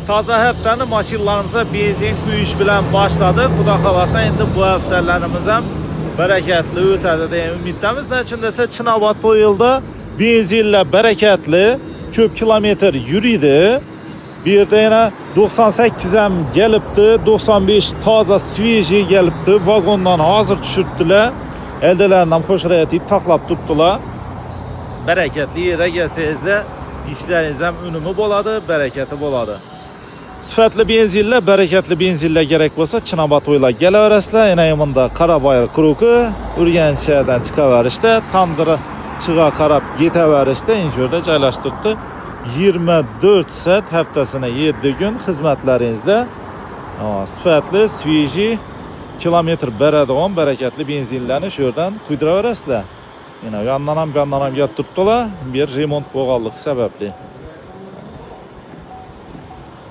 Taza həftəni maşınlarımıza benzin quyuş bilan başladı. Xudo xolasa, endi bu həftələrimiz ham barakatli o'tadi degan umiddamiz. Nechun desa, Chinobod Oilda benzinlar barakatli, ko'p kilometr yuriydi. Bu yerda yana 98 ham kelibdi, 95 toza свежий kelibdi. Vagondan hozir tushiribdilar. Eldalarini ham qo'shirayotib taxlab turibdilar. Barakatli yerga kelsangizlar, ishlaringiz ham unumi bo'ladi, barakati bo'ladi. Sifatli benzinlar, barakatli benzinlar kerak bo'lsa, Chinobod Oilga kelaverasizlar. Yana bunda Qarabayir круг i Urganch shahardan chiqaverishda, Tandirchiga qarab ketaverishda shu yerda joylashtiribdi. 24 soat, haftasini 7 kun xizmatlaringizda sifatli, свежий, kilometr beradigan barakatli benzinlarni shu yerdan quydiraverasizlar. Yana yandan ham, bu yandan ham yotib turibdilar. Bu yer remont bo'lganligi sababli.